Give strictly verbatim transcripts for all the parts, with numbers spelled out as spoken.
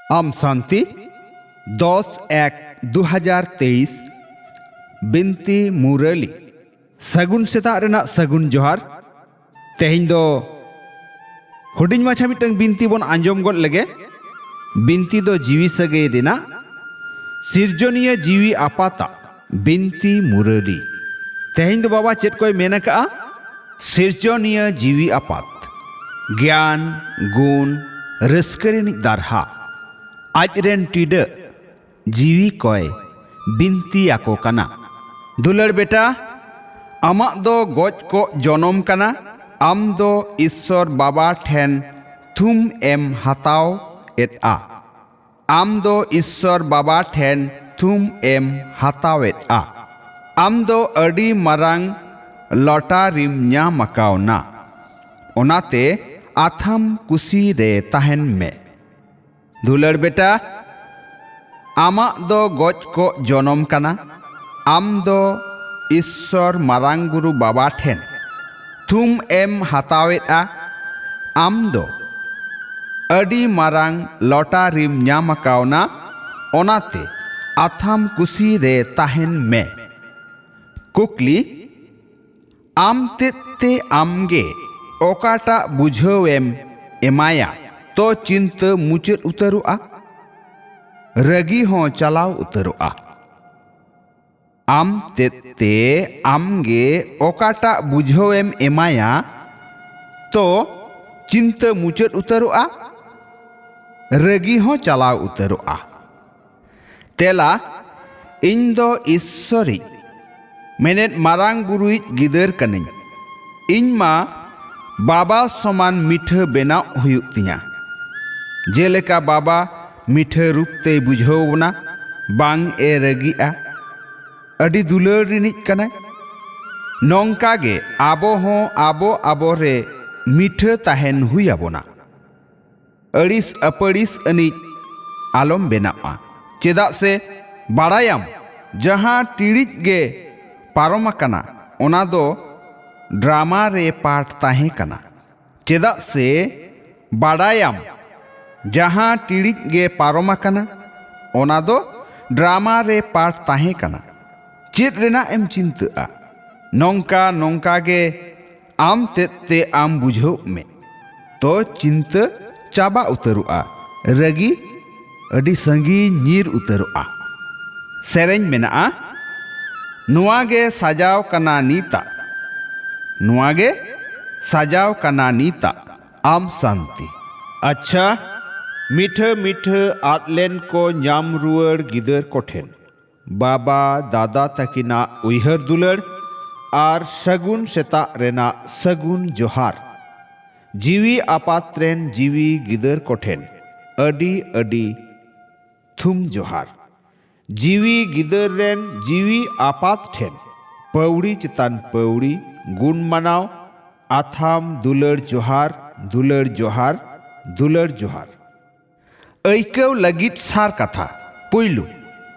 ᱟᱢ ᱥᱟᱱᱛᱤ, ᱫᱚᱥ ᱮᱠ ᱫᱩ ᱦᱟᱡᱟᱨ ᱛᱮᱭᱤᱥ, ᱵᱤᱱᱛᱤ ᱢᱩᱨᱟᱹᱞᱤ᱾ ᱥᱟᱹᱜᱩᱱ ᱥᱮᱛᱟᱜ ᱨᱮᱱᱟᱜ ᱥᱟᱹᱜᱩᱱ ᱡᱚᱦᱟᱨ᱾ ᱛᱮᱦᱮᱧ ᱫᱚ ᱦᱩᱰᱤᱧ ᱢᱟᱪᱷᱟ ᱢᱤᱫᱴᱟᱝ ᱵᱤᱱᱛᱤ ᱵᱚᱱ ᱟᱸᱡᱚᱢ ᱜᱚᱫ ᱞᱮᱜᱮ᱾ ᱵᱤᱱᱛᱤ ᱫᱚ ᱡᱤᱣᱤ ᱥᱟᱹᱜᱟᱹᱭ ᱨᱮᱱᱟᱜ ᱥᱤᱨᱡᱚᱱᱤᱭᱟᱹ ᱡᱤᱣᱤ ᱟᱯᱟᱛᱟᱜ ᱵᱤᱱᱛᱤ ᱢᱩᱨᱟᱹᱞᱤ᱾ ᱛᱮᱦᱮᱧ ᱫᱚ ᱵᱟᱵᱟ ᱪᱮᱫ ᱠᱚᱭ ᱢᱮᱱ ᱟᱠᱟᱜᱼᱟ? ᱥᱤᱨᱡᱚᱱᱤᱭᱟᱹ ᱡᱤᱣᱤ ᱟᱯᱟᱛ, ᱜᱮᱭᱟᱱ, ᱜᱩᱱ, ᱨᱟᱹᱥᱠᱟᱹ ᱨᱤᱱᱤᱡ ᱫᱟᱨᱦᱟ, ᱟᱡ ᱨᱮᱱ ᱴᱤᱰᱟᱹᱜ, ᱡᱤᱣᱤ ᱠᱚᱭ ᱵᱤᱱᱛᱤ ᱟᱠᱚ ᱠᱟᱱᱟ᱾ ᱫᱩᱞᱟᱹᱲ ᱵᱮᱴᱟ, ᱟᱢᱟᱜ ᱫᱚ ᱜᱚᱡ ᱠᱚᱜ ᱡᱚᱱᱚᱢ ᱠᱟᱱᱟ, ᱟᱢ ᱫᱚ ᱤᱥᱥᱚᱨ ᱵᱟᱵᱟ ᱴᱷᱮᱱ ᱛᱷᱩᱢ ᱮᱢ ᱦᱟᱛᱟᱣ ᱮᱫᱼᱟ᱾ ᱟᱢ ᱫᱚ ᱤᱥᱥᱚᱨ ᱵᱟᱵᱟ ᱴᱷᱮᱱ ᱛᱷᱩᱢ ᱮᱢ ᱦᱟᱛᱟᱣᱮᱫᱼᱟ᱾ ᱟᱢ ᱫᱚ ᱟᱹᱰᱤ ᱢᱟᱨᱟᱝ ᱞᱚᱴᱟᱨᱤᱢ ᱧᱟᱢ ᱟᱠᱟᱣᱱᱟ᱾ ᱚᱱᱟᱛᱮ ᱟᱛᱷᱟᱢ ᱠᱩᱥᱤ ᱨᱮ ᱛᱟᱦᱮᱱ ᱢᱮ᱾ ᱫᱩᱞᱟᱹᱲ ᱵᱮᱴᱟ, ᱟᱢᱟᱜ ᱫᱚ ᱜᱚᱡ ᱠᱚᱜ ᱡᱚᱱᱚᱢ ᱠᱟᱱᱟ᱾ ᱟᱢ ᱫᱚ ᱤᱥᱥᱚᱨ ᱢᱟᱨᱟᱝ ᱵᱩᱨᱩ ᱵᱟᱵᱟ ᱴᱷᱮᱱ ᱛᱷᱩᱢ ᱮᱢ ᱦᱟᱛᱟᱣᱮᱫᱼᱟ᱾ ᱟᱢ ᱫᱚ ᱟᱹᱰᱤ ᱢᱟᱨᱟᱝ ᱞᱚᱴᱟᱨᱤᱢ ᱧᱟᱢ ᱟᱠᱟᱣᱱᱟ, ᱚᱱᱟᱛᱮ ᱟᱛᱷᱟᱢ ᱠᱩᱥᱤ ᱨᱮ ᱛᱟᱦᱮᱱ ᱢᱮ᱾ ᱠᱩᱠᱞᱤ, ᱟᱢ ᱛᱮᱫ ᱛᱮ ᱟᱢᱜᱮ ᱚᱠᱟᱴᱟᱜ ᱵᱩᱡᱷᱟᱹᱣᱮᱢ ᱮᱢᱟᱭᱟ, ᱛᱚ ᱪᱤᱱᱛᱟᱹ ᱢᱩᱪᱟᱹᱫ ᱩᱛᱟᱹᱨᱚᱜᱼᱟ, ᱨᱟᱹᱜᱤ ᱦᱚᱸ ᱪᱟᱞᱟᱣ ᱩᱛᱟᱹᱨᱚᱜᱼᱟ᱾ ᱟᱢ ᱛᱮᱫ ᱛᱮ ᱟᱢᱜᱮ ᱚᱠᱟᱴᱟᱜ ᱵᱩᱡᱷᱟᱹᱣᱮᱢ ᱮᱢᱟᱭᱟ, ᱛᱚ ᱪᱤᱱᱛᱟᱹ ᱢᱩᱪᱟᱹᱫ ᱩᱛᱟᱹᱨᱚᱜᱼᱟ, ᱨᱟᱹᱜᱤ ᱦᱚᱸ ᱪᱟᱞᱟᱣ ᱩᱛᱟᱹᱨᱚᱜᱼᱟ᱾ ᱛᱮᱞᱟ, ᱤᱧ ᱫᱚ ᱤᱥᱥᱚᱨᱤᱡ, ᱢᱮᱱᱮᱫ ᱢᱟᱨᱟᱝ ᱵᱩᱨᱩᱭᱤᱡ ᱜᱤᱫᱟᱹᱨ ᱠᱟᱹᱱᱟᱹᱧ᱾ ᱤᱧ ᱢᱟ ᱵᱟᱵᱟ ᱥᱚᱢᱟᱱ ᱢᱤᱴᱷᱟᱹ ᱵᱮᱱᱟᱣ ᱦᱩᱭᱩᱜ ᱛᱤᱧᱟ᱾ ᱡᱮᱞᱮᱠᱟ ᱵᱟᱵᱟ ᱢᱤᱴᱷᱟᱹ ᱨᱩᱯ ᱛᱮᱭ ᱵᱩᱡᱷᱟᱹᱣ ᱵᱚᱱᱟ, ᱵᱟᱝ ᱮ ᱨᱟᱹᱜᱤᱜᱼᱟ, ᱟᱹᱰᱤ ᱫᱩᱞᱟᱹᱲ ᱨᱤᱱᱤᱡ ᱠᱟᱱᱟᱭ᱾ ᱱᱚᱝᱠᱟ ᱜᱮ ᱟᱵᱚ ᱦᱚᱸ ᱟᱵᱚ ᱟᱵᱚ ᱨᱮ ᱢᱤᱴᱷᱟᱹ ᱛᱟᱦᱮᱱ ᱦᱩᱭ ᱟᱵᱚᱱᱟ᱾ ᱟᱹᱲᱤᱥ ᱟᱹᱯᱟᱹᱲᱤᱥ ᱟᱹᱱᱤᱡ ᱟᱞᱚᱢ ᱵᱮᱱᱟᱜᱼᱟ᱾ ᱪᱮᱫᱟᱜ ᱥᱮ ᱵᱟᱲᱟᱭᱟᱢ, ᱡᱟᱦᱟᱸ ᱴᱤᱲᱤᱡ ᱜᱮ ᱯᱟᱨᱚᱢ ᱟᱠᱟᱱᱟ, ᱚᱱᱟ ᱫᱚ ᱰᱨᱟᱢᱟ ᱨᱮ ᱯᱟᱴ ᱛᱟᱦᱮᱸ ᱠᱟᱱᱟ᱾ ᱪᱮᱫᱟᱜ ᱥᱮ ᱵᱟᱲᱟᱭᱟᱢ, ᱡᱟᱦᱟᱸ ᱴᱤᱲᱤᱡ ᱜᱮ ᱯᱟᱨᱚᱢ ᱟᱠᱟᱱᱟ, ᱚᱱᱟ ᱫᱚ ᱰᱨᱟᱢᱟ ᱨᱮ ᱯᱟᱴ ᱛᱟᱦᱮᱸ ᱠᱟᱱᱟ᱾ ᱪᱮᱫ ᱨᱮᱱᱟᱜ ᱮᱢ ᱪᱤᱱᱛᱟᱹᱜᱼᱟ? ᱱᱚᱝᱠᱟ ᱱᱚᱝᱠᱟ ᱜᱮ ᱟᱢ ᱛᱮᱫ ᱛᱮ ᱟᱢ ᱵᱩᱡᱷᱟᱹᱣᱜ ᱢᱮ᱾ ᱛᱚ ᱪᱤᱱᱛᱟᱹ ᱪᱟᱵᱟ ᱩᱛᱟᱹᱨᱚᱜᱼᱟ, ᱨᱟᱹᱜᱤ ᱟᱹᱰᱤ ᱥᱟᱺᱜᱤᱧ ᱧᱤᱨ ᱩᱛᱟᱹᱨᱚᱜᱼᱟ᱾ ᱥᱮᱨᱮᱧ ᱢᱮᱱᱟᱜᱼᱟ, ᱱᱚᱣᱟ ᱜᱮ ᱥᱟᱡᱟᱣ ᱠᱟᱱᱟ ᱱᱤᱛᱟᱜ, ᱱᱚᱣᱟ ᱜᱮ ᱥᱟᱡᱟᱣ ᱠᱟᱱᱟ ᱱᱤᱛᱟᱜ ᱟᱢ ᱥᱟᱱᱛᱤ᱾ ᱟᱪᱪᱷᱟ, ᱢᱤᱴᱷᱟᱹ ᱢᱤᱴᱷᱟᱹ ᱟᱫ ᱞᱮᱱ ᱠᱚ ᱧᱟᱢ ᱨᱩᱣᱟᱹᱲ ᱜᱤᱫᱟᱹᱨ ᱠᱚᱴᱷᱮᱱ ᱵᱟᱵᱟ ᱫᱟᱫᱟ ᱛᱟᱹᱠᱤᱱᱟᱜ ᱩᱭᱦᱟᱹᱨ ᱫᱩᱞᱟᱹᱲ ᱟᱨ ᱥᱟᱹᱜᱩᱱ ᱥᱮᱛᱟᱜ ᱨᱮᱱᱟᱜ ᱥᱟᱹᱜᱩᱱ ᱡᱚᱦᱟᱨ᱾ ᱡᱤᱣᱤ ᱟᱯᱟᱛ ᱨᱮᱱ ᱡᱤᱣᱤ ᱜᱤᱫᱟᱹᱨ ᱠᱚᱴᱷᱮᱱ ᱟᱹᱰᱤ ᱟᱹᱰᱤ ᱛᱷᱩᱢ ᱡᱚᱦᱟᱨ᱾ ᱡᱤᱣᱤ ᱜᱤᱫᱟᱹᱨ ᱨᱮᱱ ᱡᱤᱣᱤ ᱟᱯᱟᱛ ᱴᱷᱮᱱ ᱯᱟᱹᱣᱲᱤ ᱪᱮᱛᱟᱱ ᱯᱟᱹᱣᱲᱤ ᱜᱩᱱ ᱢᱟᱱᱟᱣ, ᱟᱛᱷᱟᱢ ᱫᱩᱞᱟᱹᱲ ᱡᱚᱦᱟᱨ, ᱫᱩᱞᱟᱹᱲ ᱡᱚᱦᱟᱨ, ᱫᱩᱞᱟᱹᱲ ᱡᱚᱦᱟᱨ᱾ ᱟᱹᱭᱠᱟᱹᱣ ᱞᱟᱹᱜᱤᱫ ᱥᱟᱨ ᱠᱟᱛᱷᱟ᱾ ᱯᱩᱭᱞᱩ,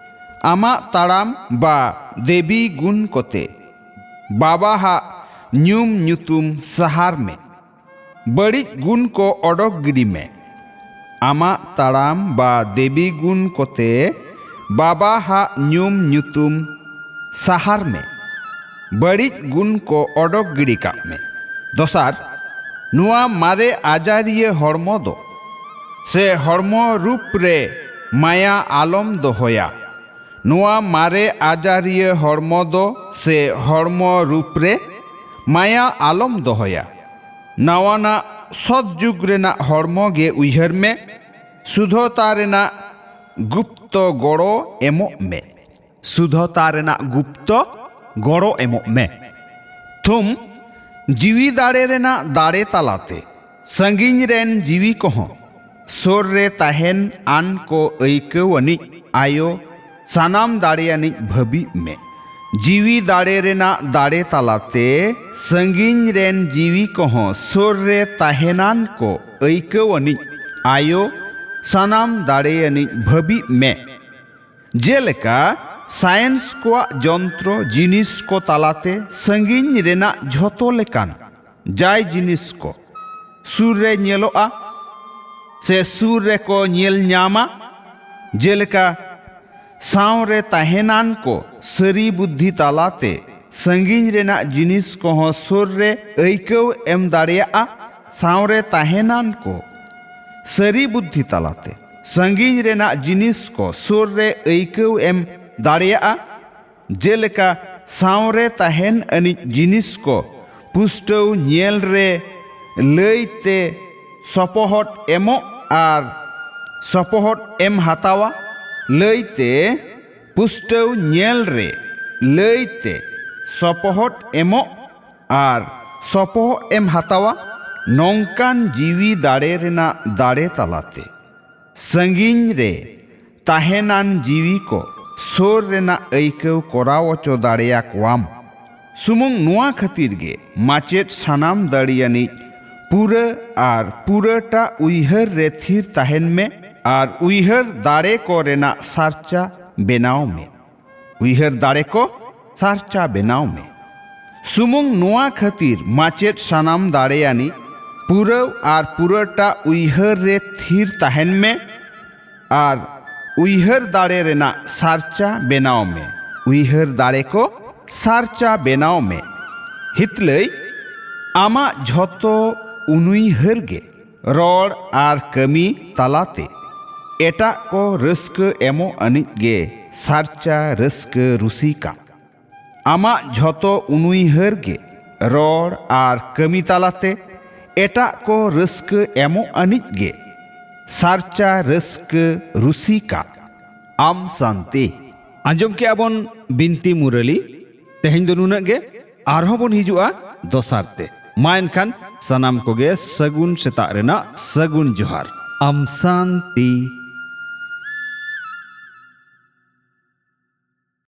ᱟᱢᱟᱜ ᱛᱟᱲᱟᱢ ᱵᱟ ᱫᱮᱵᱤ ᱜᱩᱱ ᱠᱚᱛᱮ ᱵᱟᱵᱟ ᱦᱟᱜ ᱧᱩᱢ ᱧᱩᱛᱩᱢ ᱥᱟᱦᱟᱨ ᱢᱮ᱾ ᱵᱟᱹᱲᱤᱡ ᱜᱩᱱ ᱠᱚ ᱚᱰᱚᱠ ᱜᱤᱰᱤ ᱢᱮ᱾ ᱟᱢᱟᱜ ᱛᱟᱲᱟᱢ ᱵᱟ ᱫᱮᱵᱤ ᱜᱩᱱ ᱠᱚᱛᱮ ᱵᱟᱵᱟ ᱦᱟᱜ ᱧᱩᱢ ᱧᱩᱛᱩᱢ ᱥᱟᱦᱟᱨ ᱢᱮ᱾ ᱵᱟᱹᱲᱤᱡ ᱜᱩᱱ ᱠᱚ ᱚᱰᱚᱠ ᱜᱤᱰᱤ ᱠᱟᱜ ᱢᱮ᱾ ᱫᱚᱥᱟᱨ, ᱱᱚᱣᱟ ᱢᱟᱨᱮ ᱟᱡᱟᱨᱤᱭᱟᱹ ᱦᱚᱲᱢᱚ ᱫᱚ ᱥᱮ ᱦᱚᱲᱢᱚ ᱨᱩᱯ ᱨᱮ ᱢᱟᱭᱟ ᱟᱞᱚᱢ ᱫᱚᱦᱚᱭᱟ᱾ ᱱᱚᱣᱟ ᱢᱟᱨᱮ ᱟᱡᱟᱨᱤᱭᱟᱹ ᱦᱚᱲᱢᱚ ᱫᱚ ᱥᱮ ᱦᱚᱲᱢᱚ ᱨᱩᱯ ᱨᱮ ᱢᱟᱭᱟ ᱟᱞᱚᱢ ᱫᱚᱦᱚᱭᱟ᱾ ᱱᱟᱣᱟᱱᱟᱜ ᱥᱚᱛ ᱡᱩᱜᱽ ᱨᱮᱱᱟᱜ ᱦᱚᱲᱢᱚ ᱜᱮ ᱩᱭᱦᱟᱹᱨ ᱢᱮ᱾ ᱥᱩᱫᱷᱚᱛᱟ ᱨᱮᱱᱟᱜ ᱜᱩᱯᱛᱚ ᱜᱚᱲᱚ ᱮᱢᱚᱜ ᱢᱮ᱾ ᱥᱩᱫᱷᱚᱛᱟ ᱨᱮᱱᱟᱜ ᱜᱩᱯᱛᱚ ᱜᱚᱲᱚ ᱮᱢᱚᱜ ᱢᱮ᱾ ᱛᱷᱩᱢ, ᱡᱤᱣᱤ ᱫᱟᱲᱮ ᱨᱮᱱᱟᱜ ᱫᱟᱲᱮ ᱛᱟᱞᱟᱛᱮ ᱥᱟᱺᱜᱤᱧ ᱨᱮᱱ ᱡᱤᱣᱤ ᱠᱚᱦᱚᱸ ᱥᱳᱨ ᱨᱮ ᱛᱟᱦᱮᱱ ᱟᱱ ᱠᱚ ᱟᱹᱭᱠᱟᱹᱣ ᱟᱹᱱᱤᱡ ᱟᱭᱳ ᱥᱟᱱᱟᱢ ᱫᱟᱲᱮᱭᱟᱱᱤᱡ ᱵᱷᱟᱹᱵᱤᱜ ᱢᱮ᱾ ᱡᱤᱣᱤ ᱫᱟᱲᱮ ᱨᱮᱱᱟᱜ ᱫᱟᱲᱮ ᱛᱟᱞᱟᱛᱮ ᱥᱟᱺᱜᱤᱧ ᱨᱮᱱ ᱡᱤᱣᱤ ᱠᱚᱦᱚᱸ ᱥᱳᱨ ᱨᱮ ᱛᱟᱦᱮᱱᱟᱱ ᱠᱚ ᱟᱹᱭᱠᱟᱹᱣ ᱟᱹᱱᱤᱡ ᱟᱭᱳ ᱥᱟᱱᱟᱢ ᱫᱟᱲᱮᱭᱟᱱᱤᱡ ᱵᱷᱟᱹᱵᱤᱜ ᱢᱮ᱾ ᱡᱮᱞᱮᱠᱟ, ᱥᱟᱭᱮᱱᱥ ᱠᱚᱣᱟᱜ ᱡᱚᱱᱛᱨᱚ ᱡᱤᱱᱤᱥ ᱠᱚ ᱛᱟᱞᱟᱛᱮ ᱥᱟᱺᱜᱤᱧ ᱨᱮᱱᱟᱜ ᱡᱷᱚᱛᱚ ᱞᱮᱠᱟᱱ ᱡᱟᱭ ᱡᱤᱱᱤᱥ ᱠᱚ ᱥᱩᱨ ᱨᱮ ᱧᱮᱞᱚᱜᱼᱟ᱾ ᱥᱮ ᱥᱩᱨ ᱨᱮᱠᱚ ᱧᱮᱞ ᱧᱟᱢᱟ, ᱡᱮᱞᱮᱠᱟ ᱥᱟᱶᱨᱮ ᱛᱟᱦᱮᱱᱟᱱ ᱠᱚ ᱥᱟᱹᱨᱤ ᱵᱩᱫᱽᱫᱷᱤ ᱛᱟᱞᱟᱛᱮ ᱥᱟᱺᱜᱤᱧ ᱨᱮᱱᱟᱜ ᱡᱤᱱᱤᱥ ᱠᱚᱦᱚᱸ ᱥᱩᱨ ᱨᱮ ᱟᱹᱭᱠᱟᱹᱣ ᱮᱢ ᱫᱟᱲᱮᱭᱟᱜᱼᱟ᱾ ᱥᱟᱶᱨᱮ ᱛᱟᱦᱮᱱᱟᱱ ᱠᱚ ᱥᱟᱹᱨᱤ ᱵᱩᱫᱽᱫᱷᱤ ᱛᱟᱞᱟᱛᱮ ᱥᱟᱺᱜᱤᱧ ᱨᱮᱱᱟᱜ ᱡᱤᱱᱤᱥ ᱠᱚ ᱥᱩᱨ ᱨᱮ ᱟᱹᱭᱠᱟᱹᱣ ᱮᱢ ᱫᱟᱲᱮᱭᱟᱜᱼᱟ᱾ ᱡᱮᱞᱮᱠᱟ ᱥᱟᱶᱨᱮ ᱛᱟᱦᱮᱱ ᱟᱹᱱᱤᱡ ᱡᱤᱱᱤᱥ ᱠᱚ ᱯᱩᱥᱴᱟᱹᱣ ᱧᱮᱞ ᱨᱮ ᱞᱟᱹᱭ ᱛᱮ ᱥᱚᱯᱚᱦᱚᱫ ᱮᱢᱚᱜ ᱟᱨ ᱥᱚᱯᱚᱦᱚᱫ ᱮᱢ ᱦᱟᱛᱟᱣᱟ, ᱞᱟᱹᱭ ᱛᱮ ᱯᱩᱥᱴᱟᱹᱣ ᱧᱮᱞ ᱨᱮ ᱞᱟᱹᱭ ᱛᱮ ᱥᱚᱯᱚᱦᱚᱫ ᱮᱢᱚᱜ ᱟᱨ ᱥᱚᱯᱚᱦᱚᱫ ᱮᱢ ᱦᱟᱛᱟᱣᱟ, ᱱᱚᱝᱠᱟᱱ ᱡᱤᱣᱤ ᱫᱟᱲᱮ ᱨᱮᱱᱟᱜ ᱫᱟᱲᱮ ᱛᱟᱞᱟᱛᱮ ᱥᱟᱺᱜᱤᱧ ᱨᱮ ᱛᱟᱦᱮᱱᱟᱱ ᱡᱤᱣᱤ ᱠᱚ ᱥᱩᱨ ᱨᱮᱱᱟᱜ ᱟᱹᱭᱠᱟᱹᱣ ᱠᱚᱨᱟᱣ ᱚᱪᱚ ᱫᱟᱲᱮᱭᱟᱠᱚᱣᱟᱢ᱾ ᱥᱩᱢᱩᱝ ᱱᱚᱣᱟ ᱠᱷᱟᱹᱛᱤᱨ ᱜᱮ ᱢᱟᱪᱮᱫ ᱥᱟᱱᱟᱢ ᱫᱟᱲᱮᱭᱟᱱᱤᱡ ᱯᱩᱨᱟᱹ ᱟᱨ ᱯᱩᱨᱟᱹᱴᱟ ᱩᱭᱦᱟᱹᱨ ᱨᱮ ᱛᱷᱤᱨ ᱛᱟᱦᱮᱱ ᱢᱮ ᱟᱨ ᱩᱭᱦᱟᱹᱨ ᱫᱟᱲᱮ ᱠᱚ ᱨᱮᱱᱟᱜ ᱥᱟᱨᱪᱟ ᱵᱮᱱᱟᱣ ᱢᱮ᱾ ᱩᱭᱦᱟᱹᱨ ᱫᱟᱲᱮ ᱠᱚ ᱥᱟᱨᱪᱟ ᱵᱮᱱᱟᱣ ᱢᱮ᱾ ᱥᱩᱢᱩᱝ ᱱᱚᱣᱟ ᱠᱷᱟᱹᱛᱤᱨ ᱢᱟᱪᱮᱫ ᱥᱟᱱᱟᱢ ᱫᱟᱲᱮᱭᱟᱱᱤᱡ ᱯᱩᱨᱟᱹᱣ ᱟᱨ ᱯᱩᱨᱟᱹᱴᱟ ᱩᱭᱦᱟᱹᱨ ᱨᱮ ᱛᱷᱤᱨ ᱛᱟᱦᱮᱱ ᱢᱮ ᱟᱨ ᱩᱭᱦᱟᱹᱨ ᱫᱟᱲᱮ ᱨᱮᱱᱟᱜ ᱥᱟᱨᱪᱟ ᱵᱮᱱᱟᱣ ᱢᱮ᱾ ᱩᱭᱦᱟᱹᱨ ᱫᱟᱲᱮ ᱠᱚ ᱥᱟᱨᱪᱟ ᱵᱮᱱᱟᱣ ᱢᱮ᱾ ᱦᱤᱛᱞᱟᱹᱭ, ᱟᱢᱟᱜ ᱡᱷᱚᱛᱚ ᱩᱱᱩᱭᱦᱟᱹᱨ ᱜᱮ ᱨᱚᱲ ᱟᱨ ᱠᱟᱹᱢᱤ ᱛᱟᱞᱟᱛᱮ ᱮᱴᱟᱜ ᱠᱚ ᱨᱟᱹᱥᱠᱟᱹ ᱮᱢᱚᱜ ᱟᱹᱱᱤᱡ ᱜᱮ ᱥᱟᱨᱪᱟ ᱨᱟᱹᱥᱠᱟᱹ ᱨᱩᱥᱤᱠᱟ᱾ ᱟᱢᱟᱜ ᱡᱷᱚᱛᱚ ᱩᱱᱩᱭᱦᱟᱹᱨ ᱜᱮ ᱨᱚᱲ ᱟᱨ ᱠᱟᱹᱢᱤ ᱛᱟᱞᱟᱛᱮ ᱮᱴᱟᱜ ᱠᱚ ᱨᱟᱹᱥᱠᱟᱹ ᱮᱢᱚᱜ ᱟᱹᱱᱤᱡ ᱜᱮ ᱥᱟᱨᱪᱟ ᱨᱟᱹᱥᱠᱟᱹ ᱨᱩᱥᱤᱠᱟ᱾ ᱟᱢ ᱥᱟᱱᱛᱤ᱾ ᱟᱸᱡᱚᱢ ᱠᱮᱜᱼᱟ ᱵᱚᱱ ᱵᱤᱱᱛᱤ ᱢᱩᱨᱟᱹᱞᱤ᱾ ᱛᱮᱦᱮᱧ ᱫᱚ ᱱᱩᱱᱟᱹᱜ ᱜᱮ, ᱟᱨᱦᱚᱸ ᱵᱚᱱ ᱦᱤᱡᱩᱜᱼᱟ ᱫᱚᱥᱟᱨ ᱛᱮ᱾ ᱢᱟ ᱮᱱᱠᱷᱟᱱ ᱥᱟᱱᱟᱢ ᱠᱚᱜᱮ ᱥᱟᱹᱜᱩᱱ ᱥᱮᱛᱟᱜ ᱨᱮᱱᱟᱜ ᱥᱟᱹᱜᱩᱱ ᱡᱚᱦᱟᱨ᱾ ᱟᱢ ᱥᱟᱱᱛᱤ